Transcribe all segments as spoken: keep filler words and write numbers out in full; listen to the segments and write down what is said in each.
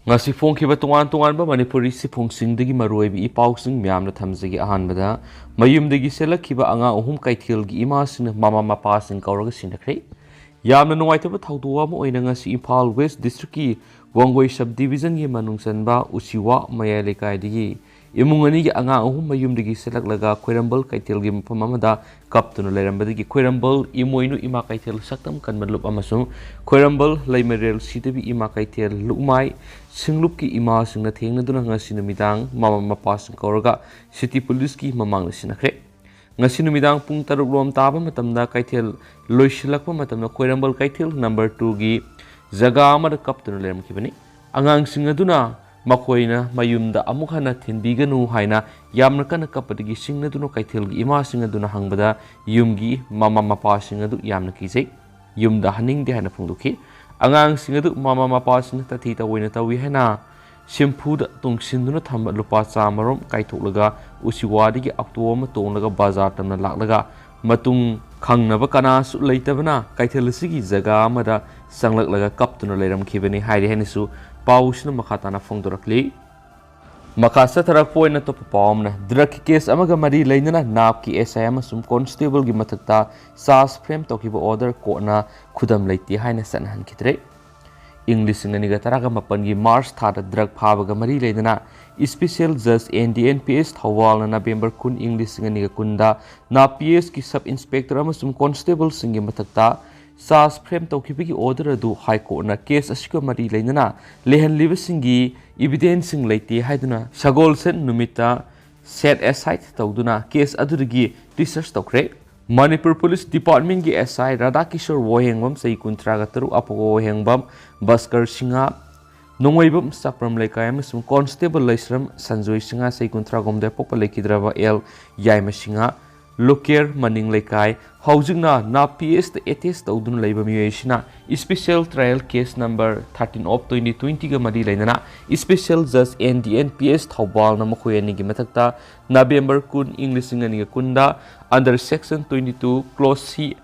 ꯉꯁꯤ ꯐꯣꯡꯈꯤꯕ ꯇꯣꯉꯥꯟ ꯇꯣꯉꯥꯟꯕ ꯃꯅꯤꯄꯨꯔꯤ ꯁꯤꯐꯣꯡꯁꯤꯡꯗꯒꯤ ꯃꯔꯨꯑꯣꯏꯕ ꯏ ꯄꯥꯎꯁꯤꯡ ꯃꯌꯥꯝꯅ ꯊꯝꯖꯒꯦ꯫ ꯑꯍꯥꯟꯕꯗ, ꯃꯌꯨꯝꯗꯒꯤ ꯆꯦꯜꯂꯛꯈꯤꯕ ꯑꯉꯥꯡ ꯑꯍꯨꯝ ꯀꯩꯊꯦꯜꯒꯤ ꯏꯃꯥꯁꯤꯡꯅ ꯃꯃꯥ ꯃꯄꯥꯁꯤꯡ ꯀꯧꯔꯒ ꯁꯤꯟꯅꯈ꯭ꯔꯦ꯫ ꯌꯥꯝꯅ ꯅꯨꯡꯉꯥꯏꯇꯕ ꯊꯧꯗꯣꯛ ꯑꯃ ꯑꯣꯏꯅ ꯉꯁꯤ ꯏꯝꯐꯥꯜ ꯋꯦꯁ ꯗꯤꯁꯇ꯭ꯔꯤꯛꯀꯤ ꯋꯥꯡꯒꯣꯏ ꯁꯕ ꯗꯤꯕꯤꯖꯟꯒꯤ ꯃꯅꯨꯡ ꯆꯟꯕ ꯎꯆꯤꯋꯥ ꯃꯌꯥꯏ ꯂꯩꯀꯥꯏꯗꯒꯤ ꯏꯃꯨꯡ ꯑꯅꯤꯒꯤ ꯑꯉꯥꯡ ꯑꯍꯨꯝ ꯃꯌꯨꯝꯗꯒꯤ ꯆꯦꯜꯂꯛꯂꯒ ꯈ꯭ꯋꯥꯏꯔꯝꯕꯜ ꯀꯩꯊꯦꯜꯒꯤ ꯃꯐꯝ ꯑꯃꯗ ꯀꯞꯇꯨꯅ ꯂꯩꯔꯝꯕꯗꯒꯤ ꯈ꯭ꯋꯥꯏꯔꯝꯕꯜ ꯏꯃꯣꯏꯅꯨ ꯏꯃꯥ ꯀꯩꯊꯦꯜ ꯁꯛꯇꯝ ꯀꯟꯕ ꯂꯨꯞ ꯑꯃꯁꯨꯡ ꯈ꯭ꯋꯥꯏꯔꯝꯕꯜ ꯂꯩꯃꯔꯦꯜ ꯁꯤꯗꯕꯤ ꯏꯃꯥ ꯀꯩꯊꯦꯜ ꯂꯨꯞꯃꯥꯏ ꯁꯤꯡꯂꯨꯞꯀꯤ ꯏꯃꯥꯁꯤꯡꯅ ꯊꯦꯡꯅꯗꯨꯅ ꯉꯁꯤ ꯅꯨꯃꯤꯗꯥꯡ ꯃꯃꯥ ꯃꯄꯥꯁꯤꯡ ꯀꯧꯔꯒ ꯁꯤꯇꯤ ꯄꯨꯂꯤꯁꯀꯤ ꯃꯃꯥꯡꯗ ꯁꯤꯟꯅꯈ꯭ꯔꯦ꯫ ꯉꯁꯤ ꯅꯨꯃꯤꯗꯥꯡ ꯄꯨꯡ ꯇꯔꯨꯛ ꯂꯣꯝ ꯇꯥꯕ ꯃꯇꯝꯗ ꯀꯩꯊꯦꯜ ꯂꯣꯏꯁꯤꯜꯂꯛꯄ ꯃꯇꯝꯗ ꯈ꯭ꯋꯥꯏꯔꯝꯕꯜ ꯀꯩꯊꯦꯜ ꯅꯝꯕꯔ ꯇꯨꯒꯤ ꯖꯒꯥ ꯑꯃꯗ ꯀꯞꯇꯨꯅ ꯂꯩꯔꯝꯈꯤꯕꯅꯤ꯫ ꯑꯉꯥꯡꯁꯤꯡ ꯑꯗꯨꯅ ꯃꯈꯣꯏꯅ ꯃꯌꯨꯝꯗ ꯑꯃꯨꯛ ꯍꯟꯅ ꯊꯤꯟꯕꯤꯒꯅꯨ ꯍꯥꯏꯅ ꯌꯥꯝꯅ ꯀꯟꯅ ꯀꯞꯄꯗꯒꯤ ꯁꯤꯡꯅꯗꯨꯅ ꯀꯩꯊꯦꯜꯒꯤ ꯏꯃꯥꯁꯤꯡ ꯑꯗꯨꯅ ꯍꯪꯕꯗ ꯌꯨꯝꯒꯤ ꯃꯃꯥ ꯃꯄꯥꯁꯤꯡ ꯑꯗꯨ ꯌꯥꯝꯅ ꯀꯤꯖꯩ, ꯌꯨꯝꯗ ꯍꯟꯅꯤꯡꯗꯦ ꯍꯥꯏꯅ ꯐꯣꯡꯗꯣꯛꯈꯤ꯫ ꯑꯉꯥꯡꯁꯤꯡ ꯑꯗꯨ ꯃꯃꯥ ꯃꯄꯥꯁꯤꯡꯅ ꯇꯥꯊꯤ ꯇꯥꯑꯣꯏꯅ ꯇꯧꯏ ꯍꯥꯏꯅ ꯁꯤꯝꯐꯨꯗ ꯇꯨꯡꯁꯤꯟꯗꯨꯅ ꯊꯝꯕ ꯂꯨꯄꯥ ꯆꯥꯃꯔꯣꯝ ꯀꯥꯏꯊꯣꯛꯂꯒ ꯎꯆꯤꯋꯥꯗꯒꯤ ꯑꯣꯛꯇꯣ ꯑꯃ ꯇꯣꯡꯂꯒ ꯕꯖꯥꯔ ꯇꯝꯅ ꯂꯥꯛꯂꯒ ꯃꯇꯨꯡ ꯈꯪꯅꯕ ꯀꯅꯥꯁꯨ ꯂꯩꯇꯕꯅ ꯀꯩꯊꯦꯜ ꯑꯁꯤꯒꯤ ꯖꯒꯥ ꯑꯃꯗ ꯆꯪꯂꯛꯂꯒ ꯀꯞꯇꯨꯅ ꯂꯩꯔꯝꯈꯤꯕꯅꯤ ꯍꯥꯏꯔꯤ ꯍꯥꯏꯅꯁꯨ ꯄꯥꯎꯁꯤꯅ ꯃꯈꯥ ꯇꯥꯅ ꯐꯣꯡꯗꯣꯔꯛꯂꯤ꯫ ꯃꯈꯥ ꯆꯠꯊꯔꯛꯄ ꯑꯣꯏꯅ ꯑꯇꯣꯞꯄ ꯄꯥꯎ ꯑꯃꯅ, ꯗ꯭ꯔꯒꯀꯤ ꯀꯦꯁ ꯑꯃꯒ ꯃꯔꯤ ꯂꯩꯅꯅ ꯅꯥꯞꯀꯤ ꯑꯦꯁ ꯑꯥꯏ ꯑꯃꯁꯨꯡ ꯀꯣꯟꯁꯇꯦꯕꯜꯒꯤ ꯃꯊꯛꯇ ꯆꯥꯔꯖ ꯐ꯭ꯔꯦꯝ ꯇꯧꯈꯤꯕ ꯑꯣꯔꯗꯔ ꯀꯣꯔꯠꯅ ꯈꯨꯗꯝ ꯂꯩꯇꯦ ꯍꯥꯏꯅ ꯆꯠꯅꯍꯟꯈꯤꯗ꯭ꯔꯦ꯫ ꯏꯪ ꯂꯤꯁꯤꯡ ꯑꯅꯤꯒ ꯇꯔꯥꯃꯥꯄꯟꯒꯤ ꯃꯥꯔꯆ ꯊꯥꯗ ꯗ꯭ꯔꯒ ꯐꯥꯕꯒ ꯃꯔꯤ ꯂꯩꯅꯅ ꯏꯁꯄꯤꯁꯦꯜ ꯖꯖ ꯑꯦꯟ ꯗꯤ ꯑꯦꯟ ꯄꯤ ꯑꯦꯁ ꯊꯧꯕꯥꯜꯅ ꯅꯕꯦꯝꯕꯔ ꯀꯨꯟ, ꯏꯪ ꯂꯤꯁꯤꯡ ꯑꯅꯤꯒ ꯀꯨꯟꯗ ꯅꯥꯞ ꯄꯤ ꯑꯦꯁꯀꯤ ꯁꯕ ꯏꯟꯁꯄꯦꯛꯇꯔ ꯑꯃꯁꯨꯡ ꯀꯣꯟꯁꯇꯦꯕꯜꯁꯤꯡꯒꯤ ꯃꯊꯛꯇ ꯆꯥꯔꯖ ꯐ꯭ꯔꯦꯝ ꯇꯧꯈꯤꯕꯒꯤ ꯑꯣꯔꯗꯔ ꯑꯗꯨ ꯍꯥꯏ ꯀꯣꯔꯠꯅ ꯀꯦꯁ ꯑꯁꯤꯒ ꯃꯔꯤ ꯂꯩꯅꯅ ꯂꯩꯍꯜꯂꯤꯕꯁꯤꯡꯒꯤ ꯏꯕꯤꯗꯦꯟꯁꯁꯤꯡ ꯂꯩꯇꯦ ꯍꯥꯏꯗꯨꯅ ꯁꯒꯣꯜꯁꯦꯟ ꯅꯨꯃꯤꯠꯇ ꯁꯦꯠ ꯑꯦꯁꯥꯏꯗ ꯇꯧꯗꯨꯅ ꯀꯦꯁ ꯑꯗꯨꯗꯒꯤ ꯗꯤꯁꯆꯥꯔꯖ ꯇꯧꯈ꯭ꯔꯦ꯫ ꯃꯅꯤꯄꯨꯔ ꯄꯨꯂꯤꯁ ꯗꯤꯄꯥꯔꯠꯃꯦꯟꯒꯤ ꯑꯦꯁ ꯑꯥꯏ ꯔꯥꯙꯥꯀꯤꯁꯣꯔ ꯋꯥꯍꯦꯡꯕꯝ, ꯆꯍꯤ ꯀꯨꯟꯊ꯭ꯔꯥꯒ ꯇꯔꯨꯛ, ꯑꯐꯣꯒ ꯋꯥꯍꯦꯡꯕꯝ, ꯚꯥꯁꯀꯔ ꯁꯤꯡꯍ, ꯅꯣꯡꯃꯩꯕꯝ ꯆꯥꯄ꯭ꯔꯝ ꯂꯩꯀꯥꯏ ꯑꯃꯁꯨꯡ ꯀꯣꯟꯁꯇꯦꯕꯜ ꯂꯩꯁ꯭ꯔꯝ ꯁꯟꯖꯣꯏ ꯁꯤꯡꯍ, ꯆꯍꯤ ꯀꯨꯟꯊ꯭ꯔꯥꯍꯨꯝꯗꯣꯏ, ꯄꯣꯛꯄ ꯂꯩꯈꯤꯗ꯭ꯔꯕ ꯑꯦꯜ ꯌꯥꯏꯃ ꯁꯤꯡꯍ, ꯂꯨꯀꯦꯔ ꯃꯅꯤꯡ ꯂꯩꯀꯥꯏ, ꯍꯧꯖꯤꯛꯅ ꯅꯥꯞ ꯄꯤ ꯑꯦꯁꯇ ꯑꯦꯇꯦꯁ ꯇꯧꯗꯨꯅ ꯂꯩꯕ ꯃꯤꯑꯣꯏ ꯑꯁꯤꯅ special trial case number thirteen of twenty ꯇ꯭ꯋꯦꯟꯇꯤꯒ ꯃꯔꯤ ꯂꯩꯅꯅ ꯏꯁꯄꯤꯁꯦꯜ ꯖꯖ ꯑꯦꯟ ꯗꯤ ꯑꯦꯟ ꯄꯤ ꯑꯦꯁ ꯊꯧꯕꯥꯜꯅ ꯃꯈꯣꯏ ꯑꯅꯤꯒꯤ ꯃꯊꯛꯇ ꯅꯕꯦꯝꯕꯔ ꯀꯨꯟ, ꯏꯪ ꯂꯤꯁꯤꯡ ꯑꯅꯤꯒ ꯀꯨꯟꯗ under section twenty two clause C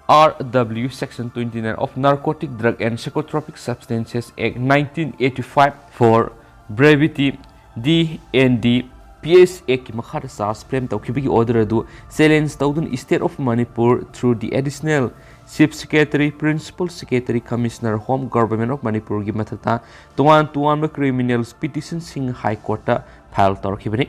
R W Section twenty-nine of Narcotic Drug and Psychotropic Substances Act nineteen eighty-five for brevity, D and D P S Act ꯀꯤ ꯃꯈꯥꯗ charge frame ꯇꯧꯈꯤꯕꯒꯤ order ꯑꯗꯨ challenge ꯇꯧꯗꯨꯅ State of Manipur through the Additional Chief Secretary, Principal Secretary, Commissioner, Home Government of Manipur ꯒꯤ ꯃꯊꯛꯇ ꯇꯣꯉꯥꯟ ꯇꯣꯉꯥꯟꯕ criminal petition ꯁꯤꯡ High Court ꯇ file ꯇꯧꯔꯛꯈꯤꯕꯅꯤ꯫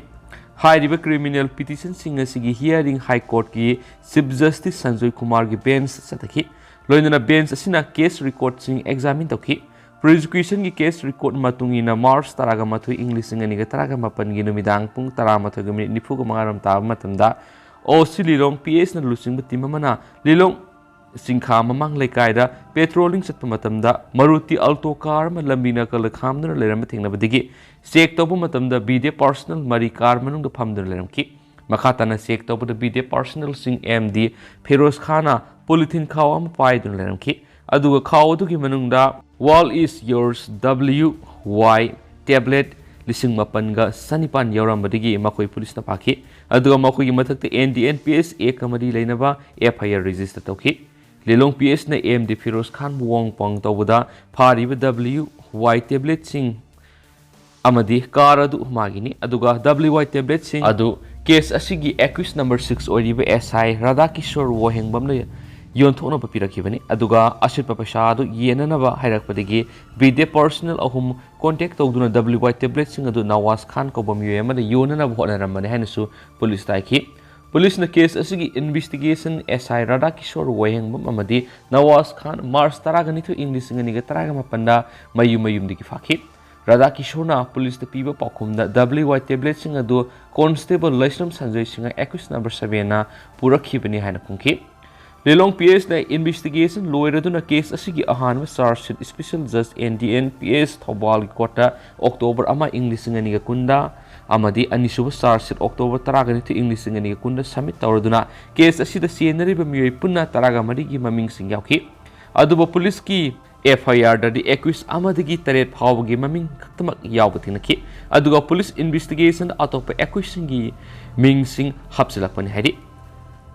ꯍꯥꯏꯔꯤꯕ criminal petition ꯁꯤꯡ ꯑꯁꯤꯒꯤ hearing High Court ꯀꯤ Chief Justice ꯁꯟꯖꯣꯏ ꯀꯨꯃꯥꯔꯒꯤ bench ꯆꯠꯊꯈꯤ꯫ ꯂꯣꯏꯅꯅ bench ꯑꯁꯤꯅ case record ꯁꯤꯡ examine ꯇꯧꯈꯤ꯫ Prosecution ꯒꯤ case record ꯃꯇꯨꯡ ꯏꯟꯅ March ꯇꯔꯥꯃꯥꯊꯣꯏ, ꯏꯪ ꯂꯤꯁꯤꯡ ꯑꯅꯤꯒ ꯇꯔꯥꯃꯥꯄꯟꯒꯤ ꯅꯨꯃꯤꯗꯥꯡ ꯄꯨꯡ ꯇꯔꯥꯃꯥꯊꯣꯏꯒ minute ꯅꯤꯐꯨꯒ ꯃꯉꯥ ꯔꯣꯝ ꯇꯥꯕ ꯃꯇꯝꯗ O C ꯂꯤꯂꯣꯡ P S ꯅ ꯂꯨꯆꯤꯡꯕ team ꯑꯃꯅ ꯂꯤꯂꯣꯡ ꯆꯤꯡꯈꯥ ꯃꯃꯥꯡ ꯂꯩꯀꯥꯏꯗ patrolling ꯆꯠꯄ ꯃꯇꯝꯗ Maruti Alto car ꯑꯃ ꯂꯝꯕꯤ ꯅꯥꯀꯜꯗ ꯈꯥꯝꯗꯨꯅ ꯂꯩꯔꯝꯕ ꯊꯦꯡꯅꯕꯗꯒꯤ check ꯇꯧꯕ ꯃꯇꯝꯗ B D F personnel ꯃꯔꯤ car ꯃꯅꯨꯡꯗ ꯐꯝꯗꯨꯅ ꯂꯩꯔꯝꯈꯤ꯫ ꯃꯈꯥ ꯇꯥꯅ check ꯇꯧꯕꯗ B D F personnel ꯁꯤꯡ M D ꯐꯤꯔꯣꯖ ꯈꯥꯟꯅ polythene ꯈꯥꯎ ꯑꯃ ꯄꯥꯏꯗꯨꯅ ꯂꯩꯔꯝꯈꯤ꯫ ꯑꯗꯨꯒ ꯈꯥꯎ ꯑꯗꯨꯒꯤ ꯃꯅꯨꯡꯗ "World is yours" W Y tablet ꯂꯤꯁꯤꯡ ꯃꯥꯄꯟꯒ ꯆꯅꯤꯄꯥꯟ ꯌꯥꯎꯔꯝꯕꯗꯒꯤ ꯃꯈꯣꯏ police ꯇ ꯐꯥꯈꯤ꯫ ꯑꯗꯨꯒ ꯃꯈꯣꯏꯒꯤ ꯃꯊꯛꯇ N D N P S Act ꯀ ꯃꯔꯤ ꯂꯩꯅꯕ F I R register ꯇꯧꯈꯤ꯫ ꯂꯤꯂꯣꯡ P S ꯅ M D ꯐꯤꯔꯣꯖ ꯈꯥꯟꯕꯨ ꯋꯥꯍꯪ ꯄꯥꯎꯍꯪ ꯇꯧꯕꯗ ꯐꯥꯔꯤꯕ W Y tablet ꯁꯤꯡ ꯑꯃꯗꯤ car ꯑꯗꯨ ꯃꯥꯒꯤꯅꯤ꯫ ꯑꯗꯨꯒ W Y tablet ꯁꯤꯡ ꯑꯗꯨ case ꯑꯁꯤꯒꯤ accused number six ꯑꯣꯏꯔꯤꯕ S I ꯔꯥꯙꯥꯀꯤꯁꯣꯔ ꯋꯥꯍꯦꯡꯕꯝꯅ ꯌꯣꯟꯊꯣꯛꯅꯕ ꯄꯤꯔꯛꯈꯤꯕꯅꯤ꯫ ꯑꯗꯨꯒ ꯑꯁꯤꯠꯄ ꯄꯩꯁꯥ ꯑꯗꯨ ꯌꯦꯟꯅꯅꯕ ꯍꯥꯏꯔꯛꯄꯗꯒꯤ B D F personnel ꯑꯍꯨꯝ contact ꯇꯧꯗꯨꯅ W Y tablet ꯁꯤꯡ ꯑꯗꯨ ꯅꯋꯥꯖ ꯈꯥꯟ ꯀꯧꯕ ꯃꯤꯑꯣꯏ ꯑꯃꯗ ꯌꯣꯟꯅꯅꯕ ꯍꯣꯠꯅꯔꯝꯕꯅꯤ ꯍꯥꯏꯅꯁꯨ police ꯇ ꯍꯥꯏꯈꯤ꯫ Police ꯅ case ꯑꯁꯤꯒꯤ investigation S I ꯔꯥꯙꯥꯀꯤꯁꯣꯔ ꯋꯥꯍꯦꯡꯕꯝ ꯑꯃꯗꯤ ꯅꯋꯥꯖ ꯈꯥꯟ March ꯇꯔꯥꯒ ꯅꯤꯊꯣꯏ, ꯏꯪ ꯂꯤꯁꯤꯡ ꯑꯅꯤꯒ ꯇꯔꯥꯃꯥꯄꯟꯗ ꯃꯌꯨꯝ ꯃꯌꯨꯝꯗꯒꯤ ꯐꯥꯈꯤ꯫ ꯔꯥꯙꯥꯀꯤꯁꯣꯔꯅ police ꯇ ꯄꯤꯕ ꯄꯥꯎꯈꯨꯝꯗ W Y tablet ꯁꯤꯡ ꯑꯗꯨ Constable ꯂꯩꯁ꯭ꯔꯝ Sanjoy Singh, accused number seven ꯅ ꯄꯨꯔꯛꯈꯤꯕꯅꯤ ꯍꯥꯏꯅ ꯐꯣꯡꯈꯤ꯫ ꯂꯤꯂꯣꯡ P S ꯅ investigation ꯂꯣꯏꯔꯗꯨꯅ case ꯑꯁꯤꯒꯤ ꯑꯍꯥꯟꯕ charge sheet Special Judge N D N P S ꯊꯧꯕꯥꯜꯒꯤ court ꯇ October ꯑꯃ, ꯏꯪ ꯂꯤꯁꯤꯡ ꯑꯅꯤꯒ ꯀꯨꯟꯗ ꯑꯃꯗꯤ ꯑꯅꯤꯁꯨꯕ charge sheet October ꯇꯔꯥꯒ ꯅꯤꯊꯣꯏ, ꯏꯪ ꯂꯤꯁꯤꯡ ꯑꯅꯤꯒ ꯀꯨꯟꯗ submit ꯇꯧꯔꯗꯨꯅ case ꯑꯁꯤꯗ ꯆꯦꯟꯅꯔꯤꯕ ꯃꯤꯑꯣꯏ ꯄꯨꯟꯅ ꯇꯔꯥꯒ ꯃꯔꯤꯒꯤ ꯃꯃꯤꯡꯁꯤꯡ ꯌꯥꯎꯈꯤ꯫ ꯑꯗꯨꯕꯨ police ꯀꯤ F I R ꯗꯗꯤ accused ꯑꯃꯗꯒꯤ ꯇꯔꯦꯠ ꯐꯥꯎꯕꯒꯤ ꯃꯃꯤꯡ ꯈꯛꯇꯃꯛ ꯌꯥꯎꯕ ꯊꯦꯡꯅꯈꯤ꯫ ꯑꯗꯨꯒ police investigation ꯗ ꯑꯇꯣꯞꯄ accused ꯁꯤꯡꯒꯤ ꯃꯤꯡꯁꯤꯡ ꯍꯥꯞꯆꯤꯜꯂꯛꯄꯅꯤ ꯍꯥꯏꯔꯤ꯫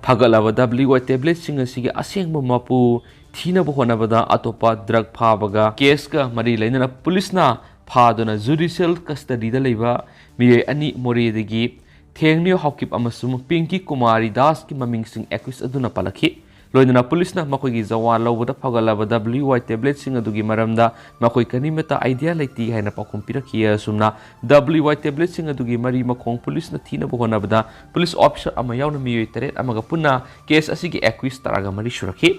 ꯐꯒꯠꯂꯕ W Y tabletꯁꯤꯡ ꯑꯁꯤꯒꯤ ꯑꯁꯦꯡꯕ ꯃꯄꯨ ꯊꯤꯅꯕ ꯍꯣꯠꯅꯕꯗ ꯑꯇꯣꯞꯄ drug ꯐꯥꯕꯒ caseꯀ ꯃꯔꯤ ꯂꯩꯅꯅ ꯄꯨꯂꯤꯁꯅ ꯐꯥꯗꯨꯅ judicial custodyꯗ ꯂꯩꯕ ꯃꯤꯑꯣꯏ ꯑꯅꯤ ꯃꯣꯔꯦꯗꯒꯤ ꯊꯦꯡꯅ꯭ꯌꯨ ꯍꯥꯎꯀꯤꯞ ꯑꯃꯁꯨꯡ ꯄꯤꯡꯀꯤ ꯀꯨꯃꯥꯔꯤ ꯗꯥꯁꯀꯤ ꯃꯃꯤꯡꯁꯤꯡ accused ꯑꯗꯨꯅ ꯄꯜꯂꯛꯈꯤ꯫ ꯂꯣꯏꯅꯅ ꯄꯨꯂꯤꯁꯅ ꯃꯈꯣꯏꯒꯤ ꯖꯋꯥꯟ ꯂꯧꯕꯗ ꯐꯒꯠꯂꯕ W Y tabletꯁꯤꯡ ꯑꯗꯨꯒꯤ ꯃꯔꯝꯗ ꯃꯈꯣꯏ ꯀꯔꯤꯃꯠꯇ idea ꯂꯩꯇꯦ ꯍꯥꯏꯅ ꯄꯥꯎꯈꯨꯝ ꯄꯤꯔꯛꯈꯤ꯫ ꯑꯁꯨꯝꯅ W Y tabletꯁꯤꯡ ꯑꯗꯨꯒꯤ ꯃꯔꯤ ꯃꯈꯣꯡ ꯄꯨꯂꯤꯁꯅ ꯊꯤꯅꯕ ꯍꯣꯠꯅꯕꯗ ꯄꯨꯂꯤꯁ officer ꯑꯃ ꯌꯥꯎꯅ ꯃꯤꯑꯣꯏ ꯇꯔꯦꯠ ꯑꯃꯒ ꯄꯨꯟꯅ case ꯑꯁꯤꯒꯤ accused ꯇꯔꯥꯒ ꯃꯔꯤ ꯁꯨꯔꯛꯈꯤ꯫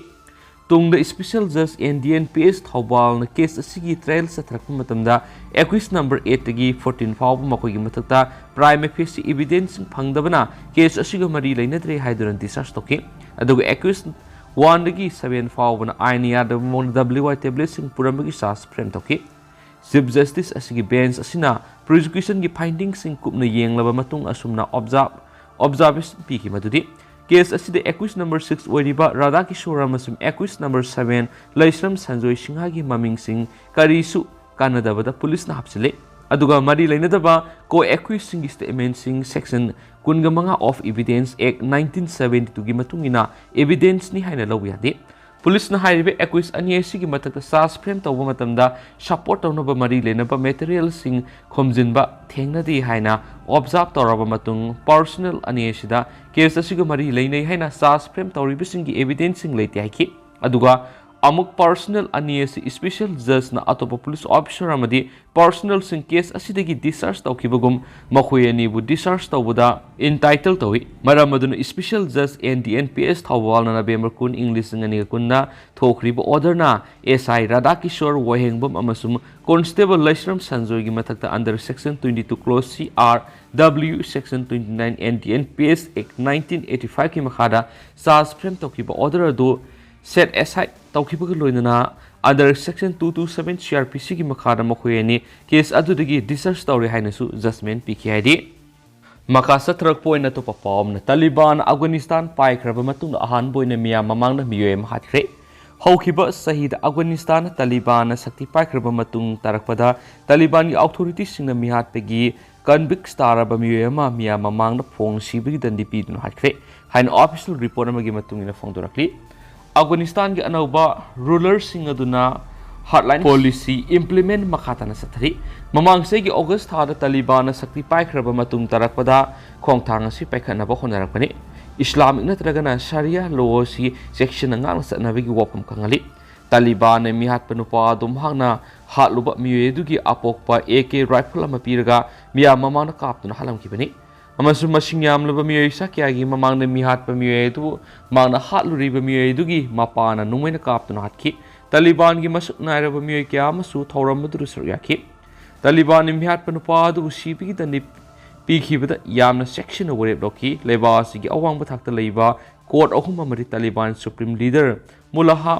ꯇꯨꯡꯗ special judge N D N P S ꯊꯧꯕꯥꯜꯅ case ꯑꯁꯤꯒꯤ trial ꯆꯠꯊꯔꯛꯄ ꯃꯇꯝꯗ accused number eightꯇꯒꯤ fourteen ꯐꯥꯎꯕ ꯃꯈꯣꯏꯒꯤ ꯃꯊꯛꯇ prima facie evidence ꯐꯪꯗꯕꯅ case ꯑꯁꯤꯒ ꯃꯔꯤ ꯂꯩꯅꯗ꯭ꯔꯦ ꯍꯥꯏꯗꯨꯅ discharge ꯇꯧꯈꯤ꯫ ꯑꯗꯨꯒ accused oneꯗꯒꯤ seven ꯐꯥꯎꯕꯅ ꯑꯥꯏꯟꯅ ꯌꯥꯗꯕ ꯃꯑꯣꯡꯗ W Y tabletꯁꯤꯡ ꯄꯨꯔꯝꯕꯒꯤ charge frame ꯇꯧꯈꯤ꯫ Chief Justice ꯑꯁꯤꯒꯤ bench ꯑꯁꯤꯅ prosecutionꯒꯤ findingꯁꯤꯡ ꯀꯨꯞꯅ ꯌꯦꯡꯂꯕ ꯃꯇꯨꯡ ꯑꯁꯨꯝꯅ observe observation ꯄꯤꯈꯤ, ꯃꯗꯨꯗꯤ case ꯑꯁꯤꯗ accused number six ꯑꯣꯏꯔꯤꯕ ꯔꯥꯙꯥ ꯀꯤꯁꯣꯔ ꯑꯃꯁꯨꯡ accused number seven ꯂꯩꯁ꯭ꯔꯝ ꯁꯟꯖꯣꯏ ꯁꯤꯡꯍꯒꯤ ꯃꯃꯤꯡꯁꯤꯡ ꯀꯔꯤꯁꯨ ꯀꯥꯟꯅꯗꯕꯗ ꯄꯨꯂꯤꯁꯅ ꯍꯥꯞꯆꯤꯜꯂꯤ꯫ ꯑꯗꯨꯒ ꯃꯔꯤ ꯂꯩꯅꯗꯕ co-accusedꯁꯤꯡꯒꯤ statementꯁꯤꯡ section ꯀꯨꯟꯒ ꯃꯉꯥ of Evidence Act nineteen seventy twoꯒꯤ ꯃꯇꯨꯡ ꯏꯟꯅ evidenceꯅꯤ ꯍꯥꯏꯅ ꯂꯧꯕ ꯌꯥꯗꯦ꯫ ꯄꯨꯂꯤꯁꯅ ꯍꯥꯏꯔꯤꯕ accused ꯑꯅꯤ ꯑꯁꯤꯒꯤ ꯃꯊꯛꯇ charge frame ꯇꯧꯕ ꯃꯇꯝꯗ support ꯇꯧꯅꯕ ꯃꯔꯤ ꯂꯩꯅꯕ materialꯁꯤꯡ ꯈꯣꯝꯖꯤꯟꯕ ꯊꯦꯡꯅꯗꯦ ꯍꯥꯏꯅ observe ꯇꯧꯔꯕ ꯃꯇꯨꯡ, personal ꯑꯅꯤ ꯑꯁꯤꯗ case ꯑꯁꯤꯒ ꯃꯔꯤ ꯂꯩꯅꯩ ꯍꯥꯏꯅ charge frame ꯇꯧꯔꯤꯕꯁꯤꯡꯒꯤ evidenceꯁꯤꯡ ꯂꯩꯇꯦ ꯍꯥꯏꯈꯤ꯫ ꯑꯗꯨꯒ ꯑꯃꯨꯛ personal ꯑꯅꯤ ꯑꯁꯤ special judgeꯅ ꯑꯇꯣꯞꯄ ꯄꯨꯂꯤꯁ officer ꯑꯃꯗꯤ personalꯁꯤꯡ case ꯑꯁꯤꯗꯒꯤ discharge ꯇꯧꯈꯤꯕꯒꯨꯝ ꯃꯈꯣꯏ ꯑꯅꯤꯕꯨ discharge ꯇꯧꯕꯗ entitle ꯇꯧꯏ꯫ ꯃꯔꯝ ꯑꯗꯨꯅ special judge N D N P S ꯊꯧꯕꯥꯜꯅ November ꯀꯨꯟ, ꯏꯪ ꯂꯤꯁꯤꯡ ꯑꯅꯤꯒ ꯀꯨꯟꯗ ꯊꯣꯛꯈ꯭ꯔꯤꯕ orderꯅ S I ꯔꯥꯙꯥ ꯀꯤꯁꯣꯔ ꯋꯥꯍꯦꯡꯕꯝ ꯑꯃꯁꯨꯡ constable ꯂꯩꯁ꯭ꯔꯝ ꯁꯟꯖꯣꯏꯒꯤ ꯃꯊꯛꯇ under section twenty two clause C R W, section twenty nine N D N P S Act nineteen eighty fiveꯀꯤ ꯃꯈꯥꯗ charge frame ꯇꯧꯈꯤꯕ order ꯑꯗꯨ set aside ꯇꯧꯈꯤꯕꯒ ꯂꯣꯏꯅꯅ under section two two seven C R P Cꯒꯤ ꯃꯈꯥꯗ ꯃꯈꯣꯏ ꯑꯅꯤ case ꯑꯗꯨꯗꯒꯤ discharge ꯇꯧꯔꯦ ꯍꯥꯏꯅꯁꯨ judgment ꯄꯤꯈꯤ꯫ ꯍꯥꯏꯗꯤ ꯃꯈꯥ ꯆꯠꯊꯔꯛꯄ ꯑꯣꯏꯅ ꯑꯇꯣꯞꯄ ꯄꯥꯎ ꯑꯃꯅ, ꯇꯥꯂꯤꯕꯥꯟ ꯑꯐꯒꯥꯅꯤꯁꯇꯥꯟ ꯄꯥꯏꯈ꯭ꯔꯕ ꯃꯇꯨꯡꯗ ꯑꯍꯥꯟꯕ ꯑꯣꯏꯅ ꯃꯤꯌꯥꯝ ꯃꯃꯥꯡꯗ ꯃꯤꯑꯣꯏ ꯑꯃ ꯍꯥꯠꯈ꯭ꯔꯦ꯫ ꯍꯧꯈꯤꯕ ꯆꯍꯤꯗ ꯑꯐꯒꯥꯅꯤꯁꯇꯥꯟ ꯇꯥꯂꯤꯕꯥꯟꯅ ꯁꯛꯇꯤ ꯄꯥꯏꯈ꯭ꯔꯕ ꯃꯇꯨꯡ ꯇꯥꯔꯛꯄꯗ ꯇꯥꯂꯤꯕꯥꯟꯒꯤ ꯑꯣꯊꯣꯔꯤꯇꯤꯁꯤꯡꯅ ꯃꯤꯍꯥꯠꯄꯒꯤ ꯀꯟꯚꯤꯛꯁ ꯇꯥꯔꯕ ꯃꯤꯑꯣꯏ ꯑꯃ ꯃꯤꯌꯥꯝ ꯃꯃꯥꯡꯗ ꯐꯣꯡ ꯁꯤꯕꯒꯤ ꯗꯟꯗꯤ ꯄꯤꯗꯨꯅ ꯍꯥꯠꯈ꯭ꯔꯦ ꯍꯥꯏꯅ ꯑꯣꯐꯤꯁꯤꯌꯦꯜ ꯔꯤꯄꯣꯔꯠ ꯑꯃꯒꯤ ꯃꯇꯨꯡ ꯏꯟꯅ ꯐꯣꯡꯗꯣꯔꯛꯂꯤ꯫ ꯑꯐꯒꯥꯅꯤꯁꯇꯥꯟꯒꯤ ꯑꯅꯧꯕ ꯔꯨꯂꯔꯁꯤꯡ ꯑꯗꯨꯅ ꯍꯥꯔꯠꯂꯥꯏꯟ ꯄꯣꯂꯤꯁꯤ ꯏꯝꯄ꯭ꯂꯤꯃꯦꯟ ꯃꯈꯥ ꯇꯥꯅ ꯆꯠꯊꯔꯤ꯫ ꯃꯃꯥꯡ ꯆꯍꯤꯒꯤ ꯑꯣꯒꯁ ꯊꯥꯗ ꯇꯥꯂꯤꯕꯥꯟꯅ ꯁꯛꯇꯤ ꯄꯥꯏꯈ꯭ꯔꯕ ꯃꯇꯨꯡ ꯇꯥꯔꯛꯄꯗ ꯈꯣꯡꯊꯥꯡ ꯑꯁꯤ ꯄꯥꯏꯈꯠꯅꯕ ꯍꯣꯠꯅꯔꯛꯄꯅꯤ꯫ ꯏꯁꯂꯥꯃꯤꯛ ꯅꯠꯇ꯭ꯔꯒꯅ ꯁꯔꯤꯌꯥ ꯂꯣ ꯑꯁꯤ ꯆꯦꯛꯁꯤꯟꯅ ꯉꯥꯛꯅ ꯆꯠꯅꯕꯒꯤ ꯋꯥꯐꯝ ꯈꯪꯍꯜꯂꯤ꯫ ꯇꯥꯂꯤꯕꯥꯟꯅ ꯃꯤꯍꯥꯠꯄ ꯅꯨꯄꯥ ꯑꯗꯨ ꯃꯍꯥꯛꯅ ꯍꯥꯠꯂꯨꯕ ꯃꯤꯑꯣꯏ ꯑꯗꯨꯒꯤ ꯑꯄꯣꯛꯄ ꯑꯦ ꯀꯦ ꯔꯥꯏꯐꯜ ꯑꯃ ꯄꯤꯔꯒ ꯃꯤꯌꯥꯝ ꯃꯃꯥꯡꯗ ꯀꯥꯞꯇꯨꯅ ꯍꯥꯠꯂꯝꯈꯤꯕꯅꯤ꯫ ꯑꯃꯁꯨꯡ ꯃꯁꯤꯡ ꯌꯥꯝꯂꯕ ꯃꯤꯑꯣꯏ ꯆꯥ ꯀꯌꯥꯒꯤ ꯃꯃꯥꯡꯗ ꯃꯤꯍꯥꯠꯄ ꯃꯤꯑꯣꯏ ꯑꯗꯨꯕꯨ ꯃꯍꯥꯛꯅ ꯍꯥꯠꯂꯨꯔꯤꯕ ꯃꯤꯑꯣꯏ ꯑꯗꯨꯒꯤ ꯃꯄꯥꯅ ꯅꯣꯡꯃꯩꯅ ꯀꯥꯞꯇꯨꯅ ꯍꯥꯠꯈꯤ꯫ ꯇꯥꯂꯤꯕꯥꯟꯒꯤ ꯃꯁꯛ ꯅꯥꯏꯔꯕ ꯃꯤꯑꯣꯏ ꯀꯌꯥ ꯑꯃꯁꯨ ꯊꯧꯔꯝ ꯑꯗꯨꯗ ꯁꯔꯨꯛ ꯌꯥꯈꯤ꯫ ꯇꯥꯂꯤꯕꯥꯟꯅ ꯃꯤꯍꯥꯠꯄ ꯅꯨꯄꯥ ꯑꯗꯨꯕꯨ ꯁꯤꯕꯒꯤ ꯗꯟꯗꯤ ꯄꯤꯈꯤꯕꯗ ꯌꯥꯝꯅ ꯆꯦꯛꯁꯤꯟꯅ ꯋꯥꯔꯦꯞ ꯂꯧꯈꯤ꯫ ꯂꯩꯕꯥꯛ ꯑꯁꯤꯒꯤ ꯑꯋꯥꯡꯕ ꯊꯥꯛꯇ ꯂꯩꯕ ꯀꯣꯔꯠ ꯑꯍꯨꯝ ꯑꯃꯗꯤ ꯇꯥꯂꯤꯕꯥꯟ ꯁꯨꯄ꯭ꯔꯤꯝ ꯂꯤꯗꯔ ꯃꯨꯂꯥꯍꯥ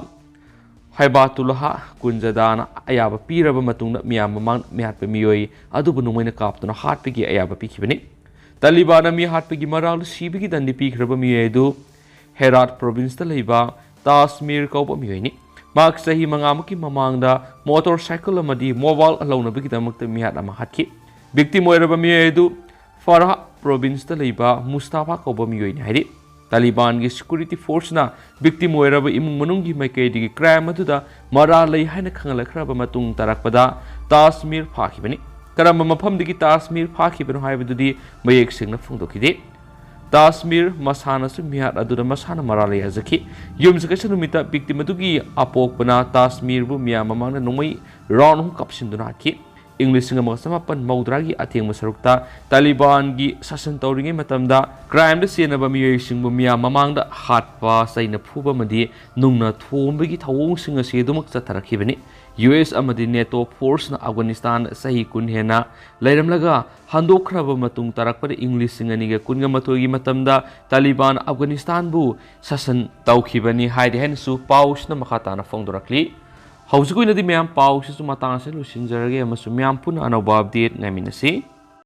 ꯍꯥꯏꯕꯥꯇꯨꯜꯂꯥꯍ ꯀꯨꯟꯖꯗꯥꯅ ꯑꯌꯥꯕ ꯄꯤꯔꯕ ꯃꯇꯨꯡꯗ ꯃꯤꯌꯥꯝ ꯃꯃꯥꯡꯗ ꯃꯤꯍꯥꯠꯄ ꯃꯤꯑꯣꯏ ꯑꯗꯨꯕꯨ ꯅꯣꯡꯃꯩꯅ ꯀꯥꯞꯇꯨꯅ ꯍꯥꯠꯄꯒꯤ ꯑꯌꯥꯕ ꯄꯤꯈꯤꯕꯅꯤ꯫ ꯇꯥꯂꯤꯕꯥꯟꯅ ꯃꯤ ꯍꯥꯠꯄꯒꯤ ꯃꯔꯥꯜ ꯁꯤꯕꯒꯤ ꯗꯟꯗꯤ ꯄꯤꯈ꯭ꯔꯕ ꯃꯤꯑꯣꯏ ꯑꯗꯨ ꯍꯦꯔꯥꯠ ꯄ꯭ꯔꯣꯚꯤꯟꯁꯇ ꯂꯩꯕ ꯇꯥꯁꯃꯤꯔ ꯀꯧꯕ ꯃꯤꯑꯣꯏꯅꯤ꯫ ꯃꯍꯥꯛ ꯆꯍꯤ ꯃꯉꯥꯃꯨꯛꯀꯤ ꯃꯃꯥꯡꯗ ꯃꯣꯇꯣꯔ ꯁꯥꯏꯀꯜ ꯑꯃꯗꯤ ꯃꯣꯕꯥꯏꯜ ꯂꯧꯅꯕꯒꯤꯗꯃꯛꯇ ꯃꯤꯍꯥꯠ ꯑꯃ ꯍꯥꯠꯈꯤ꯫ ꯚꯤꯛꯇꯤꯝ ꯑꯣꯏꯔꯕ ꯃꯤꯑꯣꯏ ꯑꯗꯨ ꯐꯔꯥꯍ ꯄ꯭ꯔꯣꯚꯤꯟꯁꯇ ꯂꯩꯕ ꯃꯨꯁꯇꯥꯐꯥ ꯀꯧꯕ ꯃꯤꯑꯣꯏꯅꯤ ꯍꯥꯏꯔꯤ꯫ ꯇꯥꯂꯤꯕꯥꯟꯒꯤ ꯁꯦꯀ꯭ꯌꯨꯔꯤꯇꯤ ꯐꯣꯔꯁꯅ ꯚꯤꯛꯇꯤꯝ ꯑꯣꯏꯔꯕ ꯏꯃꯨꯡ ꯃꯅꯨꯡꯒꯤ ꯃꯥꯏꯀꯩꯗꯒꯤ ꯀ꯭ꯔꯥꯏꯝ ꯑꯗꯨꯗ ꯃꯔꯥꯜ ꯂꯩ ꯍꯥꯏꯅ ꯈꯪꯍꯜꯂꯛꯈ꯭ꯔꯕ ꯃꯇꯨꯡ ꯇꯥꯔꯛꯄꯗ ꯇꯥꯁꯃꯤꯔ ꯐꯥꯈꯤꯕꯅꯤ꯫ ꯀꯔꯝꯕ ꯃꯐꯝꯗꯒꯤ ꯇꯥꯁꯃꯤꯔ ꯐꯥꯈꯤꯕꯅꯣ ꯍꯥꯏꯕꯗꯨꯗꯤ ꯃꯌꯦꯛ ꯁꯦꯡꯅ ꯐꯣꯡꯗꯣꯛꯈꯤꯗꯦ꯫ ꯇꯥꯁꯃꯤꯔ ꯃꯁꯥꯅꯁꯨ ꯃꯤꯍꯥꯠ ꯑꯗꯨꯗ ꯃꯁꯥꯅ ꯃꯔꯥꯜ ꯂꯩ ꯌꯥꯖꯈꯤ꯫ ꯌꯨꯝꯁꯀꯩꯁ ꯅꯨꯃꯤꯠꯇ ꯚꯤꯛꯇꯤꯝ ꯑꯗꯨꯒꯤ ꯑꯄꯣꯛꯄꯅ ꯇꯥꯁꯃꯤꯔꯕꯨ ꯃꯤꯌꯥꯝ ꯃꯃꯥꯡꯗ ꯅꯣꯡꯃꯩ ꯔꯥꯎꯟ ꯑꯍꯨꯝ ꯀꯥꯞꯁꯤꯟꯗꯨꯅ ꯍꯥꯠꯈꯤ꯫ ꯏꯪ ꯂꯤꯁꯤꯡ ꯑꯃꯒ ꯆꯃꯥꯄꯟ ꯃꯧꯗ꯭ꯔꯥꯒꯤ ꯑꯊꯦꯡꯕ ꯁꯔꯨꯛꯇ ꯇꯥꯂꯤꯕꯥꯟꯒꯤ ꯁꯥꯁꯟ ꯇꯧꯔꯤꯉꯩ ꯃꯇꯝꯗ ꯀ꯭ꯔꯥꯏꯝꯗ ꯆꯦꯟꯅꯕ ꯃꯤꯑꯣꯏꯁꯤꯡꯕꯨ ꯃꯤꯌꯥꯝ ꯃꯃꯥꯡꯗ ꯍꯥꯠꯄ, ꯆꯩꯅ ꯐꯨꯕ ꯑꯃꯗꯤ ꯅꯨꯡꯅ ꯊꯣꯝꯕꯒꯤ ꯊꯧꯑꯣꯡꯁꯤꯡ ꯑꯁꯤ ꯑꯗꯨꯃꯛ ꯆꯠꯊꯔꯛꯈꯤꯕꯅꯤ꯫ ꯌꯨ ꯑꯦꯁ ꯑꯃꯗꯤ ꯅꯦꯇꯣ ꯐꯣꯔꯁꯅ ꯑꯐꯒꯥꯅꯤꯁꯇꯥꯟꯗ ꯆꯍꯤ ꯀꯨꯟ ꯍꯦꯟꯅ ꯂꯩꯔꯝꯂꯒ ꯍꯟꯗꯣꯛꯈ꯭ꯔꯕ ꯃꯇꯨꯡ ꯇꯥꯔꯛꯄꯗ ꯏꯪ ꯂꯤꯁꯤꯡ ꯑꯅꯤꯒ ꯀꯨꯟꯒ ꯃꯥꯊꯣꯏꯒꯤ ꯃꯇꯝꯗ ꯇꯥꯂꯤꯕꯥꯟ ꯑꯐꯒꯥꯅꯤꯁꯇꯥꯟꯕꯨ ꯁꯥꯁꯟ ꯇꯧꯈꯤꯕꯅꯤ ꯍꯥꯏꯔꯤ ꯍꯥꯏꯅꯁꯨ ꯄꯥꯎꯁꯤꯅ ꯃꯈꯥ ꯇꯥꯅ ꯐꯣꯡꯗꯣꯔꯛꯂꯤ꯫ ꯍꯧꯖꯤꯛ ꯑꯣꯏꯅꯗꯤ ꯃꯌꯥꯝ ꯄꯥꯎꯁꯤꯁꯨ ꯃꯇꯥꯡ ꯑꯁꯤꯗ ꯂꯣꯏꯁꯤꯟꯖꯔꯒꯦ ꯑꯃꯁꯨꯡ ꯃꯌꯥꯝ ꯄꯨꯟꯅ ꯑꯅꯧꯕ ꯑꯞꯗꯦꯠ ꯉꯥꯏꯃꯤꯟꯅꯁꯤ꯫